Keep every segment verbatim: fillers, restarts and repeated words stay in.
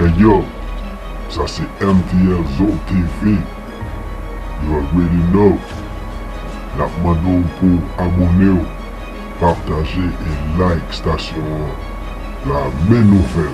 Yo, sa se M T L Zo T V. You already know. N ap mande w pou w abone w, pataje e like stasyon an. La men nouvèl.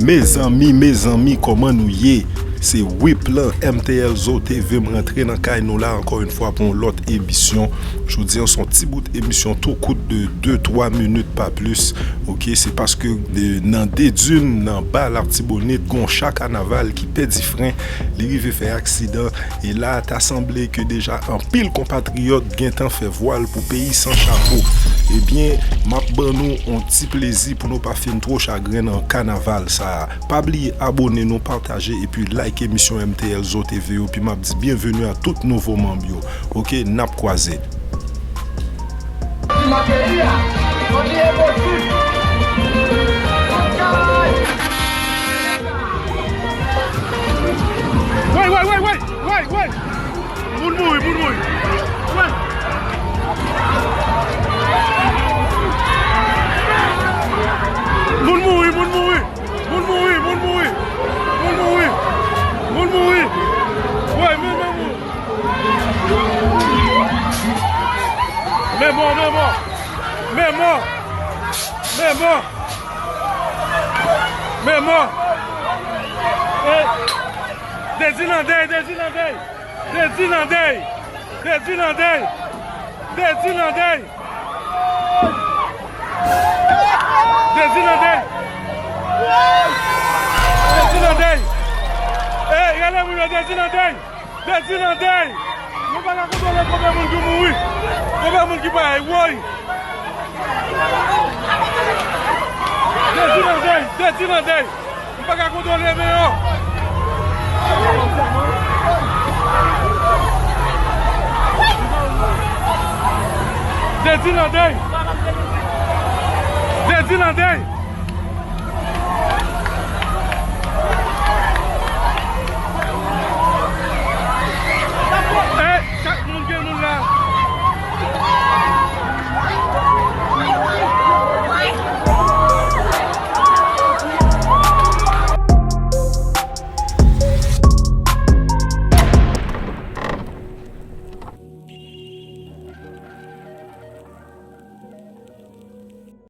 Mezanmi, mezanmi, kòman nou ye? Se Whip lan, M T L Zo T V, m rantre nan kay nou la ankò yon fwa pou yon lòt emisyon. Jodi an, se yon ti bout emisyon tou kout de de twa minit, pa plis. Oke, se paske de, nan Dedin, nan ba Latibonit, gon cha kanaval ki pèdi fren, li rive fè aksidan, e la, ta sanble ke deja anpil konpatriyòt gentan fè vwal pou peyi san chapo. Ebyen, m ap ban nou yon ti plezi pou nou pa fin two chagren nan kanaval sa a. Pa bliye abone nou, pataje, epi like emisyon M T L Zo T V yo, epi m ap di byenveni a tout nouvo manm yo. Oke, n ap kwaze. Woy, woy, woy, woy, woy, woy. Moun mouri, moun mouri. Woy. Moun mouri, moun mouri. Moun mouri, moun mouri. Moun mouri. Moun mouri. Woy, men, men, moun. Men mò, men mò. Men mò. Men mò. Men mò. E, Dedin an dèy, Dedin an dèy. Dedin an dèy. Dedin an dèy. Dedin an dèy. Dedin an dèy. Dedin an dèy. Ey, rele moun yo, Dedin an dèy. Dedin an dèy. Nou pa ka kontwole konbyen moun ki mouri. Konbyen moun ki pa, woy. Dedin an dèy. Dedin an dèy. M pa ka kontwole men yo. Dedin an dèy. Dedin an dèy.